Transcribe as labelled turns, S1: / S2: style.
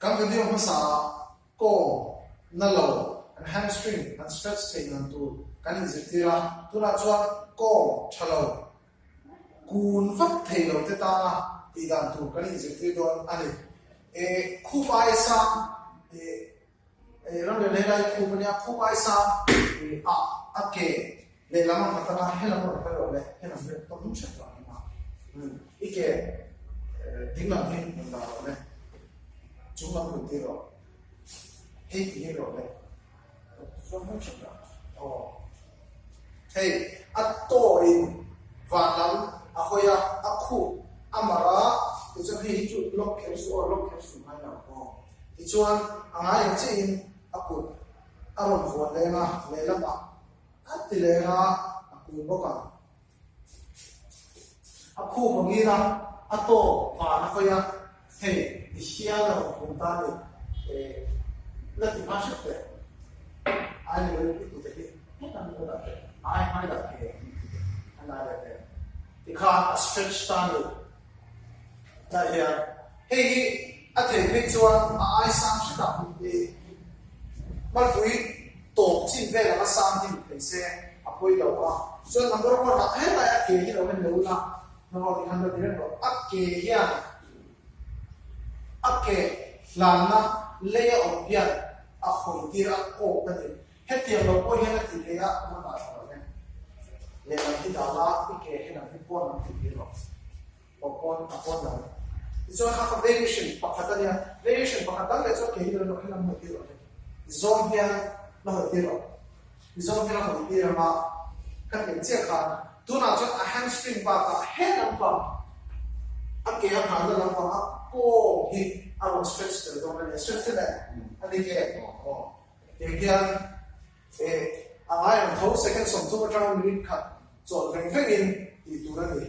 S1: Kan video hmasa ah kawng na lo an hamstring an stretch theih dan tur kan inzirtir a, tunah chuan kawng tha lo kun vak thei lo te tana tih dan tur kan inzirtir dawn a ni. E khup aia sang e e ram leh helai khup ania khup aia sang e ah a ke lehlam a nghat anga helam a rawn kal loh leh helam hi tawm hret vang anga i ke dinglam hi rawn dah loh leh chung lam rawn tir rawh hei ti hi rawh le chuan hmang hret rawh aw hei a tawin van lam a hawi a a khup a mar a tichuan hei hi chu lock kher suh aw lock kher suh ngai lo aw tichuan a ngai ang chiahin a kut a rawn vuan leng a lehlamah a ti leng a a kun bawk ang. A khup a ngir a, a tawp van a hawi a, hei ti hian a rawn kum ta a ni. Eh, la ti hma hret teh. Ai ni lo i tute hi hetah min lo dah teh. Ai hmai dah ke i tute a lai leh teh. Tikhan a stretch ta a ni. Tah hian hei hi a thei phei chuan a ai sang hretah i malpui tawp chin vel anga sang hi ni thei se a pawi lo a. Chuan number one ah helai a ke hi lo en lo ula number one hi han la ti reng rawh. A ke hian a ke hlanna lei a awm hian a hawi tir a kawk a ni. Hetiang lo pawh hian a ti thei a, a dah tha lo vek. Lehlam hi dah la, i ke helam hi pawn lam ti tir rawh. Aw pawn, a pawn lam. Tichuan kha kha variation pakhat a nia, variation pakhat dang leh chuan ke hi lo helam hawi tir rawh le. Zawng hian la hawi tir rawh. Zawng hian a hawi tir ang a, ka tiang chiah khan tunah chuan a hamstring bakah he lampang a ke a nghahna lampang a kawng hi a rawn stretch tel dawn a nia, stretch tel em? A ni ke? Aw. Tiang hian eh a ngai ang tho second 30 atanga minute khat chawlh veng vengin tih tur a ni.